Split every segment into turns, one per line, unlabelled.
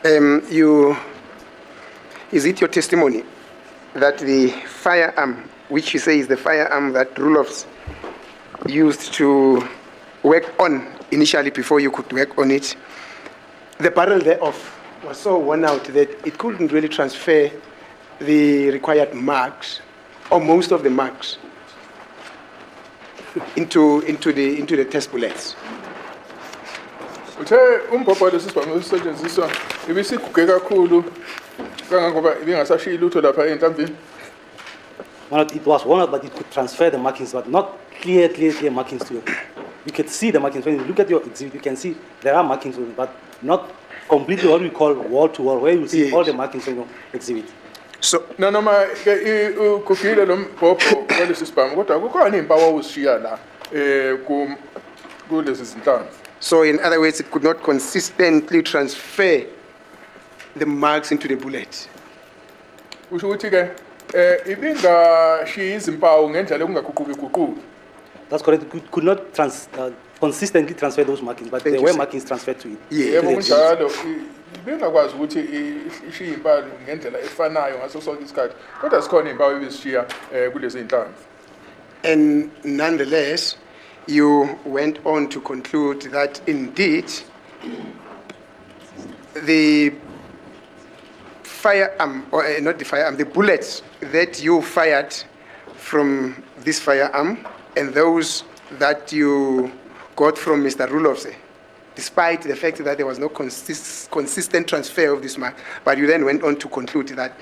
You, is it your testimony that the firearm, which you say is the firearm that Roelofse used to work on initially before you could work on it, the barrel thereof was so worn out that it couldn't really transfer the required marks or most of the marks into the test bullets?
Uthe umbhobho lesi sibhamu esisetshenziswa ibisiguge kakhulu kangangoba ibingasashiyi lutho lapha ey'nhlamvini.
My lord, it was worn out, but it could transfer the markings, but not clear, clear, clear markings to it. You could see the markings. When you look at your exhibit, you can see there are markings on it, but not completely what we call wall to wall, where you see all the markings on your exhibit.
So,
Nanoma ke ugugile lo mbhobho walesi sibhamu kodwa kukhona iy'mpawu owuzishiya la um kulezi zinhlamvu.
So in other words, it could not consistently transfer the marks into the bullet.
Kusho ukuthi-ke um ibingashiyi izimpawu ngendlela yokungaguquki guquki.
That's correct. It could not consistently transfer those markings, but
Thank
there
you,
were
sir.
Markings transferred to it.
Yebo,
Yes.
kunjalo, ibingakwazi ukuthi ishiye iy'mpawu ngendlela efanayo ngaso sonke isikhathi kodwa zikhona iy'mpawu ebezishiya um kulezi iy'nhlamvu.
And nonetheless, you went on to conclude that indeed the firearm, or not the firearm, the bullets that you fired from this firearm and those that you got from Mr. Roelofse, despite the fact that there was no consistent transfer of this mark, but you then went on to conclude that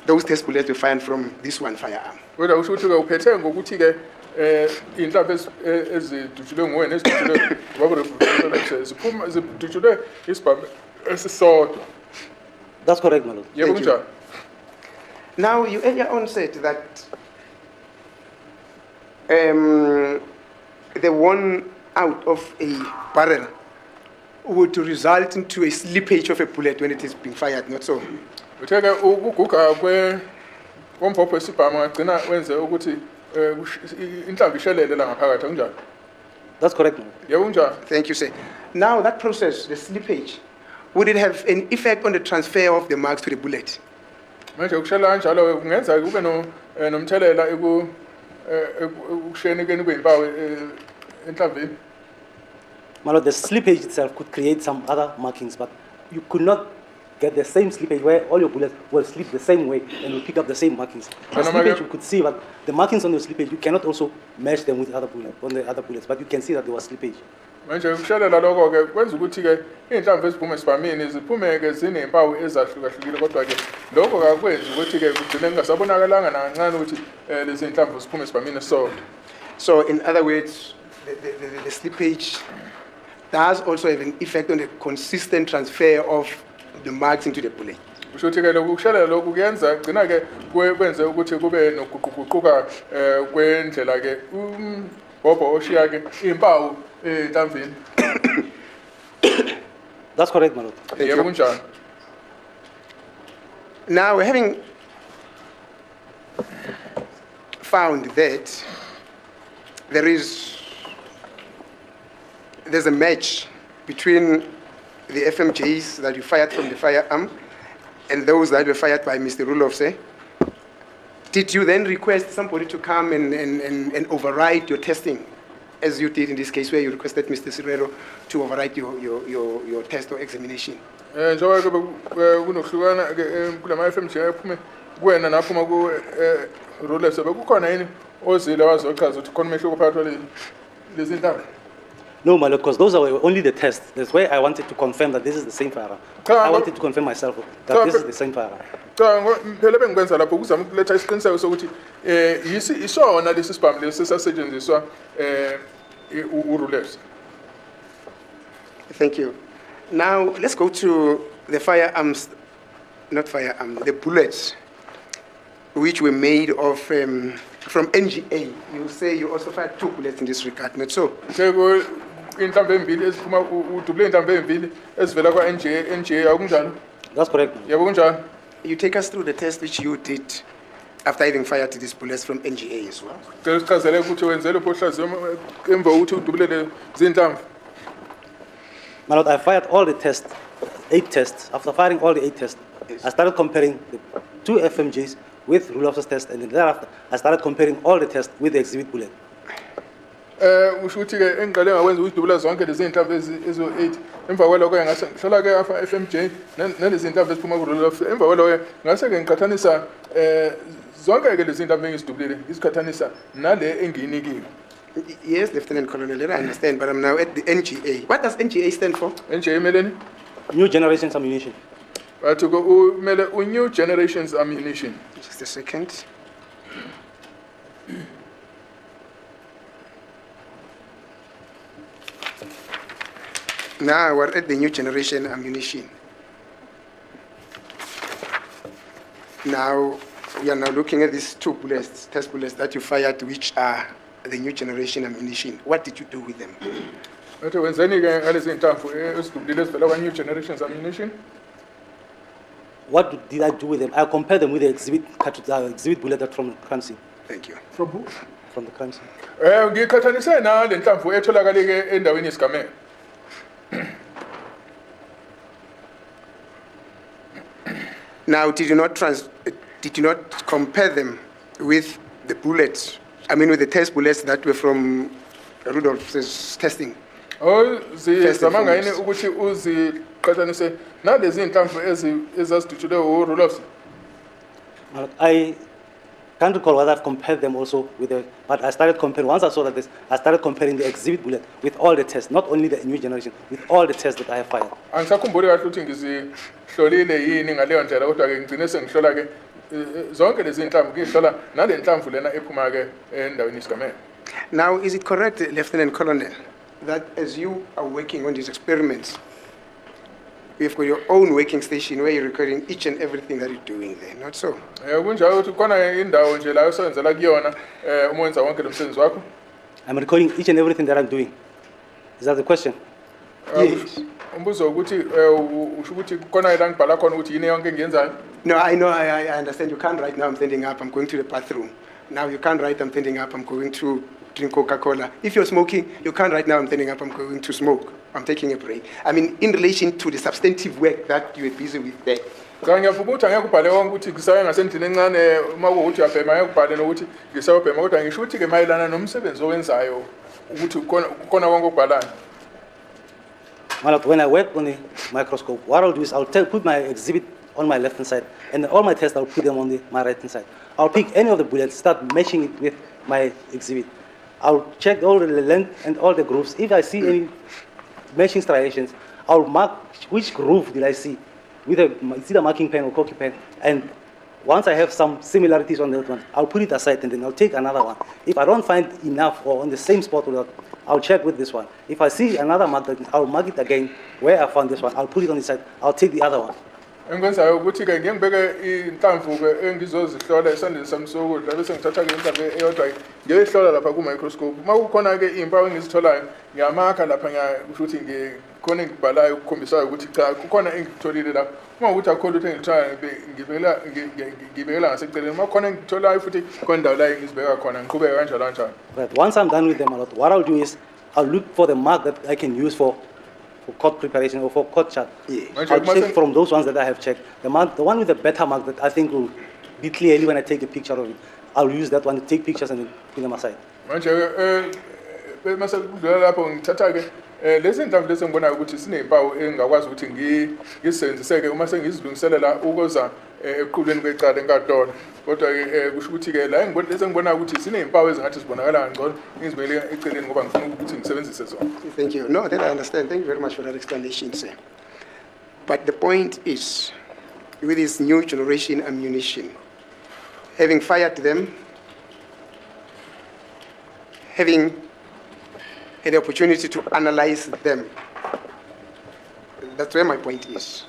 those test bullets were fired from this one firearm.
Kodwa kusho ukuthi-ke uphethe ngokuthi-ke um iy'nhlamvu ezidutshulwe nguwe nezidutshulwe ubaba ziphuma zidutshulwe isibhamu esisodwa.
That's correct, my lord.
Yebo,
Thank you.
Kunjalo.
Now, you earlier on said that the one out of a barrel would result into a slippage of a bullet when it is being fired, not so?
Uthe-ke ukuguga kombhobho wesibhamu ngagcina wenze ukuthi um inhlamvu ishelele la ngaphakathi, akunjalo?
That's correct, my lord.
Yebo, kunjalo.
Thank you, sir. Now, that process, the slippage, would it have an effect on the transfer of the marks to the bullet?
Manje ukushelela kanjalo kungenza kube nomthelela ekushenekeni kwey'mpawu enhlamvini?
My lord, the slippage itself could create some other markings, but you could not get the same slippage where all your bullets will slip the same way and will pick up the same markings. The
Ano,
slippage you could see, but the markings on the slippage, you cannot also match them with other bullet, on the other bullets, but you can see that there was slippage.
Manje ukushelela lokho-ke kwenza ukuthi-ke iy'nhlamvu eziphuma esibhamini ziphume-ke ziney'mpawu ezahlukahlukile kodwa-ke lokho kakwenzi ukuthi-ke kugcine kungasabonakalanga nakancane ukuthi um lezi iy'nhlamvu ziphume esibhamini esisodwa.
So, in other words, the slippage does also have an effect on the consistent transfer of the marks into the bullet.
Kusho ukuthi-ke lokhu kushelela lokhu kuyenza gcina-ke kwenze ukuthi kube nokuguquguquka um kwendlela-ke umbhobho oshiya-ke iy'mpawu ey'nhlamvini.
That's correct, my lord.
Thank
Yebo,
you.
Kunjalo.
Now, having found that there's a match between the FMJs that you fired from the firearm and those that were fired by Mr. Roelofse, did you then request somebody to come and override your testing, as you did in this case where you requested Mr. Serrero to override your test or examination?
Um njengoba ke kunokuhlukana ke kulama FMJ aphume kuwena naphuma ku Roelofse, bekukhona yini ozile wazochaza ukuthi khona umehluko phakathi kwalezi lezi nhlamvu?
No, my lord, because those are only the tests. That's where I wanted to confirm that this is the same firearm.
Cha,
I wanted to confirm myself that
Cha,
this is the same firearm.
Cha, phela bengikwenza lapho ukuzama ukuletha isiqiniseko sokuthi um yisi isona lesi sibhamu lesi esasetshenziswa um uRoelofse.
Thank you. Now, let's go to the firearms, not firearm, the bullets, which were made of, from NGA. You say you also fired two bullets in this regard, not so?
Seko inhlamvu ezimbili eziphuma udubule inhlamvu ezimbili ezivela kwa-NGA NGA, akunjalo?
That's correct, my lord.
Yebo, kunjalo.
You take us through the test which you did after having fired these bullets from NGA as well.
Cela usichazele ukuthi wenze luphi uhlaziyo emva kokuthi udubule zinhlamvu.
My lord, I fired all the tests eight tests. After firing all the eight tests,
Yes.
I started comparing the two FMJs with Roelofs test, and then thereafter, I started comparing all the tests with the exhibit bullet.
Usho ukuthi ke engiqale ngakwenza ukudubula zonke lezi zinhlamvu ezo-8. Emva kwalokho ke ngase ngihlola ke afa FMJ nalezi zinhlamvu eziphuma ku-Roelofs. Emva kwalokho ke ngase ke ngiqhathanisa zonke ke lezi zinhlamvu engizidubulile, ngiziqhathanisa nale engiyinikiwe.
Yes, Lieutenant Colonel, I understand, but I'm now at the NGA. What does NGA stand for?
NGA imeleni?
New generations ammunition.
Bathi ke umele u-new generations ammunition.
Just a second. Now we're at the new generation ammunition. Now we are now looking at these two bullets, test bullets that you fired, which are the new generation ammunition. What did you do with them?
Bathi wenzeni ke ngalezi zinhlamvu ezidubulile ezivela kwa-new generations ammunition?
What did I do with them? I compared them with the exhibit cartridge, exhibit bullet that from the crime scene.
Thank you.
From who?
From the crime scene.
Ngiqhathanise nale nhlamvu etholakale ke endaweni yesigameko.
Now, did you not compare them with the bullets? I mean, with the test bullets that were from Rudolph's testing. First and
Awuzizamanga yini
foremost.
Ukuthi uziqhathanise nalezi zinhlamvu ezazidutshulwe uRoelofs?
My lord, I can't recall whether I've compared them also with the, but I started comparing, once I saw that this, I started comparing the exhibit bullet with all the tests, not only the new generation, with all the tests that I have fired.
Angisakhumbuli kahle ukuthi ngizihlolile yini ngaleyo ndlela, kodwa-ke ngigcine sengihlola-ke zonke lezi zinhlamvu, ngihlola nale nhlamvu lena ephuma-ke endaweni yesigameko.
Now, is it correct, Lieutenant Colonel, that as you are working on these experiments, you've got your own working station where you're recording each and everything that you're doing there, not so?
Kunjalo ukuthi khona indawo nje la osebenzela kuyona uma wenza wonke lo msebenzi wakho?
I'm recording each and everything that I'm doing. Is that the question?
Yes.
Umbuzo ukuthi usho ukuthi khona la ngibhala khona ukuthi yini yonke engiyenzayo?
No, I know, I understand. You can't write now, I'm standing up, I'm going to the bathroom. Now you can't write, I'm standing up, I'm going to drink Coca-Cola. If you're smoking, you can't write now, I'm standing up, I'm going to smoke. I'm taking a break. I mean, in relation to the substantive work that you were busy with there.
Cha, ngiyavuma ukuthi angeke ubhale konke ukuthi ngisaya ngasendlini encane, uma kuwukuthi uyabhema angeke ubhale nokuthi ngisayobhema, kodwa ngisho ukuthi-ke mayelana nomsebenzi owenzayo ukuthi khona konke okubhalayo.
My lord, when I work on the microscope, what I'll do is I'll put my exhibit on my left hand side, and all my tests, I'll put them on my right hand side. I'll pick any of the bullets, start matching it with my exhibit. I'll check all the length and all the grooves. If I see any matching striations, I'll mark which groove did I see with a, it's either marking pen or Koki pen. And once I have some similarities on that one, I'll put it aside and then I'll take another one. If I don't find enough or on the same spot, I'll check with this one. If I see another mark, I'll mark it again where I found this one. I'll put it on the side. I'll take the other one.
Engikwenzayo ukuthi-ke ngiye ngibeke iy'nhlamvu-ke engizozihlola esandleni sami sokudla, bese ngithatha-ke inhlamvu eyodwa ngiyoyihlola lapha ku-microscope. Uma kukhona-ke iy'mpawu engizitholayo ngiyamakha lapha, kusho ukuthi khona engikubhalayo okukhombisayo ukuthi cha, kukhona engikutholile lapha. Uma kuwukuthi akukho lutho engikutholayo, ngibekela ngaseceleni. Uma kukhona engikutholayo futhi khona indawo la engizibeka khona, ngiqhubeke kanjalo kanjalo.
Right. Once I'm done with them a lot, what I'll do is I'll look for the mark that I can use for court preparation or for court chart.
Yes.
I'll check from those ones that I have checked. The mark, the one with the better mark that I think will be clearly when I take a picture of it, I'll use that one to take pictures and then put them aside.
Manje mase kudlula lapho ngithatha-ke lezi nhlamvu lezi engibonayo ukuthi siney'mpawu engingakwazi ukuthi ngizisebenzise-ke uma sengizilungiselela ukuza ekuqulweni kwecala enkantolo, kodwa-ke kusho ukuthi-ke la lezi engibonayo ukuthi siney'mpawu ezingathi zibonakala kangcono ngizibekele eceleni ngoba ngifuna ukuthi ngisebenzise zona.
Thank you. No, that I understand. Thank you very much for that explanation, sir. But the point is, with this new generation ammunition, having fired them, having had the opportunity to analyze them, that's where my point is.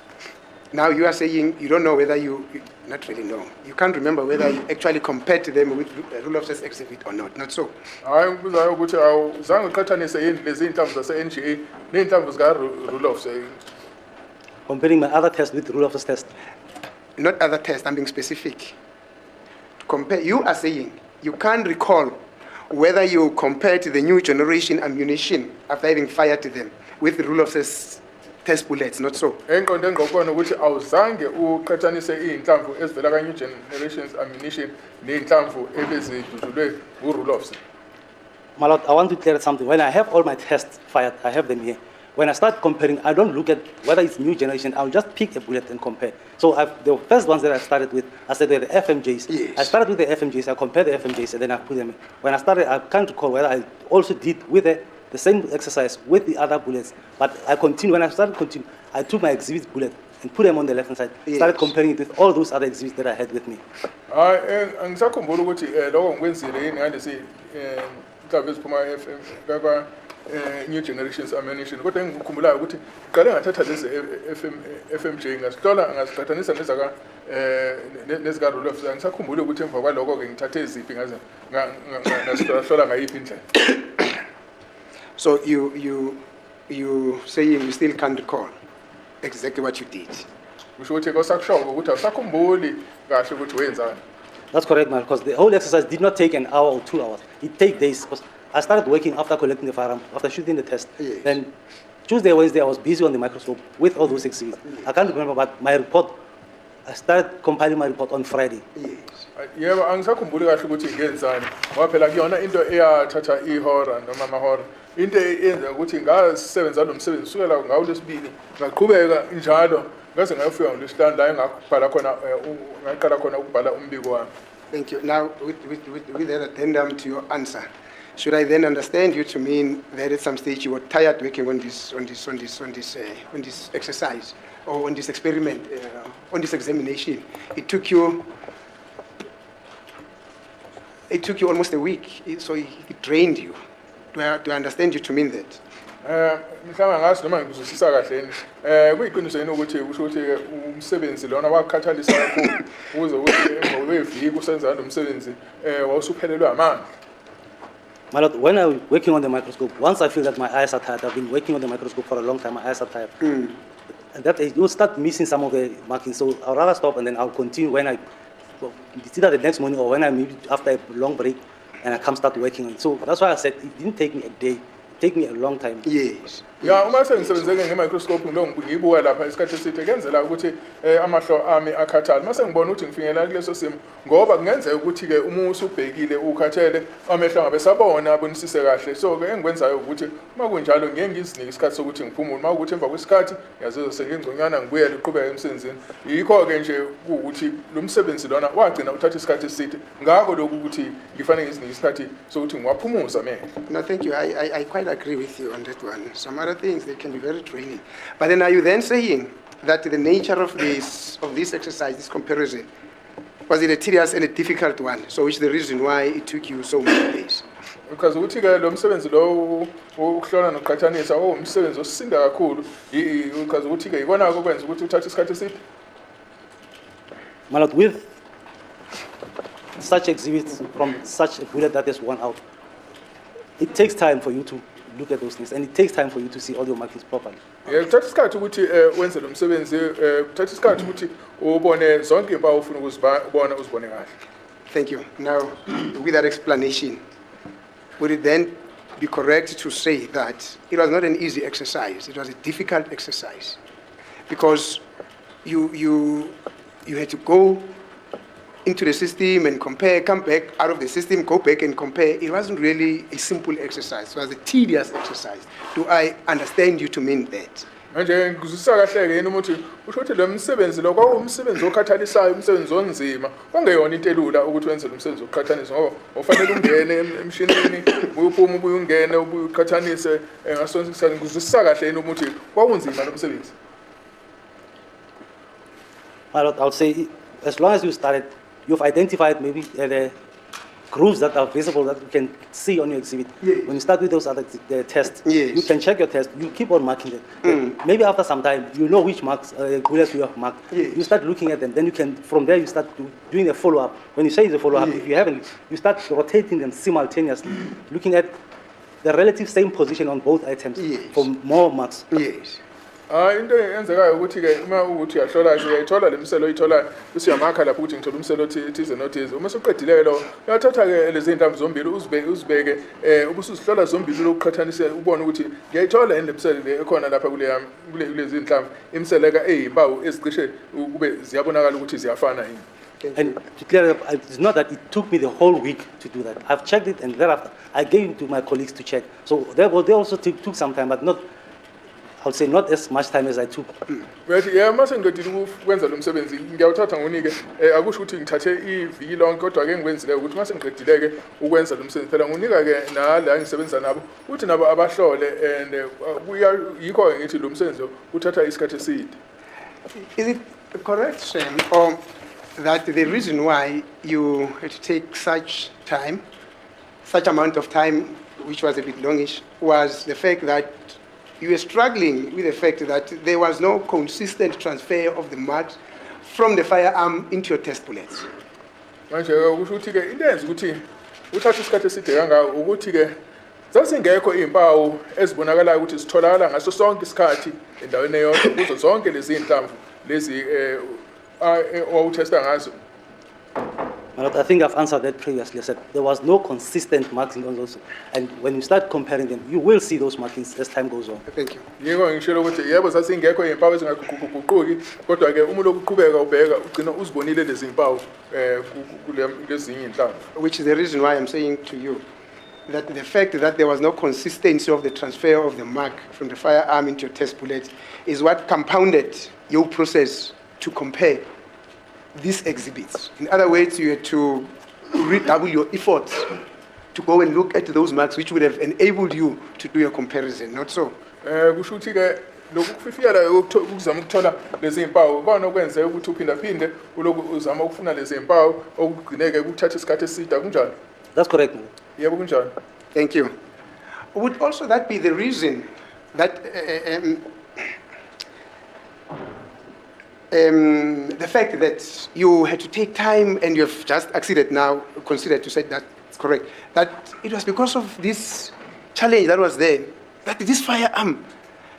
Now you are saying you don't know whether you not really know, you can't remember whether you actually compared them with Roelofs' exhibit or not, not so?
Hhayi, ngibuzayo ukuthi awuzange uqhathanise yini lezi iy'nhlamvu zase-NGA ney'nhlamvu zika-Roelofs?
Comparing my other test with Roelofs' test.
Not other tests, I'm being specific. To compare, you are saying you can't recall whether you compared the new generation ammunition after having fired them with Roelofs' test bullets, not so?
Engiqonde ngqo kukona ukuthi awuzange uqhathanise iy'nhlamvu ezivela ka-New Generations Ammunition ney'nhlamvu ebezidutshulwe uRoelofse.
My lord, I want to clear something. When I have all my tests fired, I have them here. When I start comparing, I don't look at whether it's new generation. I'll just pick a bullet and compare. So the first ones that I started with, I said they're the FMJs. I started with the FMJs. I compared the FMJs and then I put them in. When I started, I can't recall whether I also did with the same exercise with the other bullets. But I continue. When I started continue, I took my exhibit bullet and put them on the left hand side. Started comparing it with all those other exhibits that I had with me.
Hayi, angisakhumbuli ukuthi lokho ngikwenzile yini ngalesi inhlamvu eziphuma FM kakwa New Generations Ammunition, kodwa engikukhumbulayo ukuthi ngiqale ngathatha lezi FM FMJ, ngazihlola, ngaziqhathanisa nezaka nezika Roelofse. Angisakhumbuli ukuthi emva kwalokho ke ngithathe eziphi, ngaze ngazihlola ngayiphi indlela.
So you saying you still can't recall exactly what you did?
Kusho ukuthi kosakushoyo ukuthi awusakhumbuli kahle ukuthi wenzani.
That's correct, man, because the whole exercise did not take an hour or 2 hours. It take days, because I started working after collecting the firearm, after shooting the test. Then Tuesday, Wednesday, I was busy on the microscope with all those exhibits. I can't remember, but my report, I started compiling my report on Friday.
Yebo, angisakhumbuli kahle ukuthi ngenzani, ngoba phela kuyona into eyathatha ihora noma amahora. Into eyenza ukuthi ngasebenza lo msebenzi kusukela ngawo lwesibili, ngaqhubeka njalo ngaze ngayofika ngolwesihlanu la engabhala khona ngaqala khona ukubhala umbiko wami.
Thank you. Now, with that addendum to your answer, should I then understand you to mean that at some stage you were tired working on this exercise or on this experiment, on this examination? It took you almost a week, so it drained you. Do I understand you to mean that?
Mhlawumbe angazi noma ngikuzwisisa kahle yini. Kuyiqiniso yini ukuthi kusho ukuthi umsebenzi lona wakukhathalisa kakhulu ukuze ukuthi emva kweviki usenza lo msebenzi wawusuphelelwe amandla?
My lord, when I'm working on the microscope, once I feel that my eyes are tired, I've been working on the microscope for a long time, my eyes are tired. And that you'll start missing some of the markings. So I'll rather stop and then I'll continue when I, well, it's either the next morning or when I maybe after a long break and I come start working on it. So that's why I said it didn't take me a day. It take me a long time.
Ya, uma sengisebenzeke nge-microscope ngilo ngiyibuka lapha isikhathi eside, kuyenzela ukuthi amahlo ami akhathale uma sengibona ukuthi ngifinyelela kuleso simo, ngoba kungenzeka ukuthi-ke uma usubhekile ukhathele, amehlo angabe sabona abonisise kahle. So-ke engikwenzayo ukuthi uma kunjalo ngiye ngizinike isikhathi sokuthi ngiphumule. Uma kuwukuthi emva kwesikhathi ngiyazizwa sengingconywana, ngibuyele uqhubeke emsebenzini. Yikho-ke nje kuwukuthi lo msebenzi lona wagcina uthatha isikhathi eside, ngakho lokhu ukuthi ngifanele ngizinike isikhathi sokuthi ngiwaphumuze amehlo.
No, thank you. I quite agree with you on that one. Some other things, they can be very draining. But then are you then saying that the nature of this exercise, this comparison, was it a tedious and a difficult one? So which is the reason why it took you so many days?
Because ukuthi-ke lo msebenzi lo ukuhlola nokuqhathanisa umsebenzi osisinda kakhulu, uchaza ukuthi-ke ikona-ke okwenza ukuthi uthathe isikhathi eside?
My lord, with such exhibits from such a bullet that is worn out, it takes time for you to look at those things and it takes time for you to see all your markings properly.
Kuthatha isikhathi ukuthi wenze lo msebenzi, kuthatha isikhathi ukuthi ubone zonke iy'mpawu ofuna ukuzibona, uzibone kahle.
Thank you. Now, with that explanation, would it then be correct to say that it was not an easy exercise? It was a difficult exercise because you had to go into the system and compare, come back out of the system, go back and compare. It wasn't really a simple exercise. It was a tedious exercise. Do I understand you to mean that?
Manje ngizwisisa kahle-ke yini ukuthi usho ukuthi lo msebenzi lo kwakuwumsebenzi okhathalisayo, umsebenzi onzima, kwangeyona into elula ukuthi wenze lo msebenzi wokuqhathanisa, ngoba ufanele ungene emshinini, ubuye uphume, ubuye ungene, ubuye uqhathanise ngaso sonke isikhathi? Ngizwisisa kahle yini ukuthi kwakunzima lo msebenzi?
My lord, I would say as long as you started, you've identified maybe the grooves that are visible that you can see on your exhibit. When you start with those other the tests, you can check your test, you keep on marking them. Then maybe after some time, you know which marks, bullets you have marked. You start looking at them, then you can, from there you start doing a follow-up. When you say it's a follow-up, if you haven't, you start rotating them simultaneously, looking at the relative same position on both items for more marks.
Hayi, into eyenzekayo ukuthi-ke uma ukuthi uyahlola-ke uyayithola le miselo oyitholayo bese uyamakha lapho ukuthi ngithola umselo othize nothize. Uma usuqedile-ke lo uyathatha-ke lezi zinhlamvu zombili uzibeke ubusuzihlola zombili lokuqhathanise ubone ukuthi ngiyayithola yini le miselo le ekhona lapha kulezi zinhlamvu imiseleka eyimpawu ezicishe ukube ziyabonakala ukuthi ziyafana yini.
Thank
And
you.
to clear up, it's not that it took me the whole week to do that. I've checked it and thereafter I gave it to my colleagues to check. So therefore, they also took some time, but not, I would say not as much time as I took.
Uyathi yebo, uma sengiqedile ukwenza lo msebenzi ngiyawuthatha ngunike akusho ukuthi ngithathe iviki lonke, kodwa-ke engikwenzileyo ukuthi uma sengiqedile-ke ukwenza lo msebenzi phela ngunika-ke nala engisebenza nabo ukuthi nabo abahlole and yikho-ke ngithi lo msebenzi lo uthatha isikhathi eside.
Is it correct, Sam, or that the reason why you had to take such time, such amount of time, which was a bit longish, was the fact that you were struggling with the fact that there was no consistent transfer of the marks from the firearm into your test bullets?
Manje-ke kusho ukuthi-ke into eyenza ukuthi uthathe isikhathi eside kangaka ukuthi-ke zazingekho iy'mpawu ezibonakalayo ukuthi zitholakala ngaso sonke isikhathi endaweni eyodwa kuzo zonke lezi iy'nhlamvu lezi owawuthesta ngazo.
My lord, I think I've answered that previously. I said there was no consistent marking on those. And when you start comparing them, you will see those markings as time goes on.
Thank you.
Yiko ngishilo ukuthi yebo, zazingekho iy'mpawu ezingaguquguquki, kodwa-ke uma ulokhu uqhubeka ubheka ugcina uzibonile lezi mpawu kulezinye iy'nhlamvu.
Which is the reason why I'm saying to you that the fact that there was no consistency of the transfer of the mark from the firearm into your test bullet is what compounded your process to compare these exhibits. In other words, you had to redouble your efforts to go and look at those marks which would have enabled you to do your comparison, not so?
Kusho ukuthi-ke lokhu kufifiyela ukuzama ukuthola lezi mpawu kona okwenzeka ukuthi uphindaphinde ulokhu uzama ukufuna lezi mpawu okugcineke kuthatha isikhathi eside, kunjalo?
That's correct, my lord.
Yebo, kunjalo.
Thank you. Would also that be the reason that the fact that you had to take time and you have just acceded now, considered to say that it's correct, that it was because of this challenge that was there, that this firearm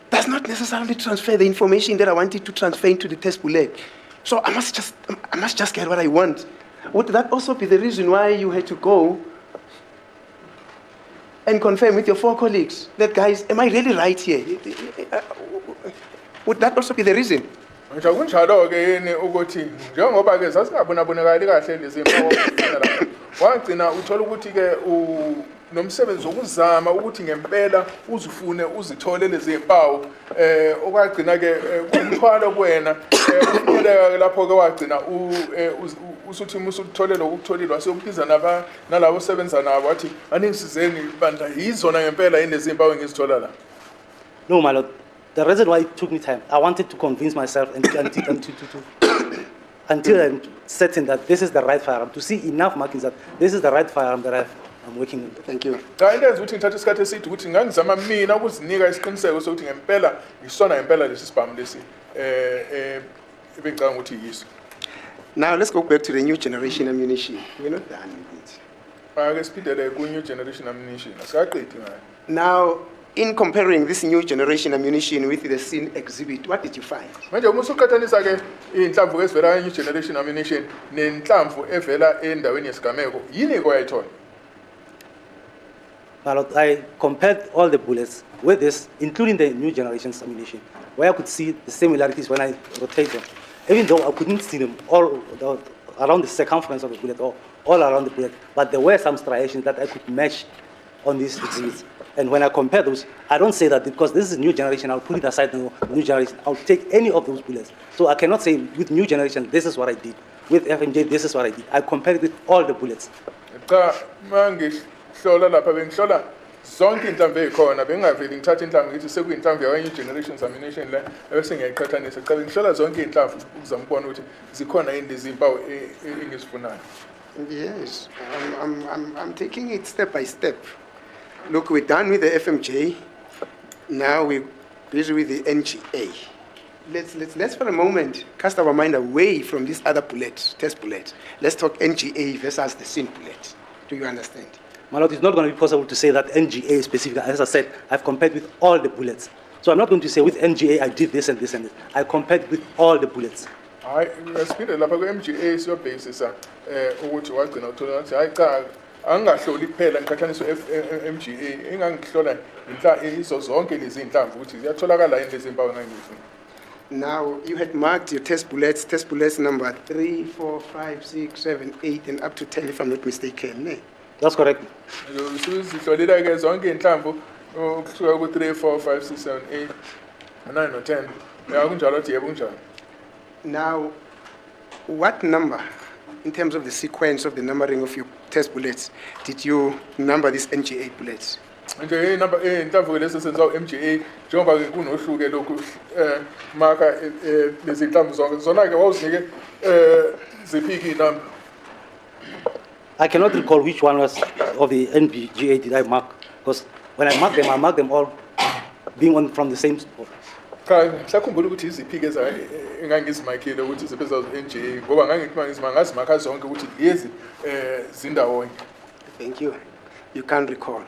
does not necessarily transfer the information that I wanted to transfer into the test bullet. So I must just get what I want. Would that also be the reason why you had to go and confirm with your four colleagues that, guys, am I really right here? Would that also be the reason?
Ngisho kunjalo-ke yini ukuthi njengoba-ke zazingabonabonakali kahle lezi mpawu okufana lapha wagcina uthola ukuthi-ke nomsebenzi wokuzama ukuthi ngempela uzifune uzithole lezi mpawu okwagcina-ke kumthwalo kuwena ufinyeleka-ke lapho-ke wagcina usuthi uma usuthole lokhu ukutholile wasekubiza nalabo osebenza nabo wathi aningisizeni bandla, yizona ngempela yini lezi mpawu engizithola la?
No, my lord. The reason why it took me time, I wanted to convince myself and to, until I'm certain that this is the right firearm, to see enough markings that this is the right firearm that I'm working with.
Thank you.
Cha, into enza ukuthi ngithathe isikhathi eside ukuthi ngangizama mina ukuzinika isiqiniseko sokuthi ngempela yisona ngempela lesi sibhamu lesi ebengicabanga ukuthi yiso.
Now let's go back to the new generation ammunition. We're not done with it.
Ake siphindele ku-new generation ammunition, asikaqedi ngayo.
Now, in comparing this new generation ammunition with the scene exhibit, what did you find?
Manje uma usuqhathanisa-ke iy'nhlamvu ezivela ka-new generation ammunition nenhlamvu evela endaweni yesigameko, yini-ke oyayithola?
My lord, I compared all the bullets with this, including the new generation's ammunition, where I could see the similarities when I rotate them. Even though I couldn't see them all around the circumference of the bullet or all around the bullet, but there were some striations that I could match on these exhibits. And when I compare those, I don't say that because this is new generation, I'll put it aside, no, new generation, I'll take any of those bullets. So I cannot say with new generation, this is what I did. With FMJ, this is what I did. I compared it with all the bullets.
Cha, uma ngihlola lapha bengihlola zonke iy'nhlamvu ey'khona, bengingaveli ngithathe inhlamvu ngithi sekuyinhlamvu yakwa-new generations ammunition le ebese ngiyayiqhathanisa. Cha, bengihlola zonke iy'nhlamvu ukuzama ukubona ukuthi zikhona yini lezi mpawu engizifunayo.
Yes, I'm taking it step by step. Look, we're done with the FMJ. Now we're busy with the NGA. Let's for a moment cast our mind away from this other bullet, test bullet. Let's talk NGA versus the scene bullet. Do you understand?
My lord, it's not going to be possible to say that NGA specifically. As I said, I've compared with all the bullets. So I'm not going to say with NGA I did this and this and this. I compared with all the bullets.
Hhayi, siphinde lapha ku-MGA siyobhekisisa ukuthi wagcina uthola wathi hhayi cha, angingahloli kuphela ngiqhathanise u-MGA, engangihlola izo zonke lezi iy'nhlamvu ukuthi ziyatholakala yini lezi mpawu engangiyifuna.
Now, you had marked your test bullets number 3, 4, 5, 6, 7, 8, and up to 10, if I'm not mistaken. Ne?
That's correct.
Usuzihlolile-ke zonke iy'nhlamvu ukusuka ku-3, 4, 5, 6, 7, 8, 9 no-10. Ya, kunjalo, athi yebo, kunjalo.
Now, what number, in terms of the sequence of the numbering of your test bullets, did you number these NGA bullets?
Nje inamba iy'nhlamvu-ke lezi esenziwa u-MGA, njengoba-ke kunohlu-ke lokhu maka lezi nhlamvu zonke zona-ke wawuzinike ziphi-ke iy'namba?
I cannot recall which one was of the NGA did I mark, because when I mark them, I mark them all being on from the same spot.
Cha, ngisakhumbula ukuthi iziphi-ke engangizimakhile ukuthi iziphi ezazo-NGA, ngoba ngangithi uma ngizima ngazimakha zonke ukuthi lezi zindawonye.
Thank you. You can't recall.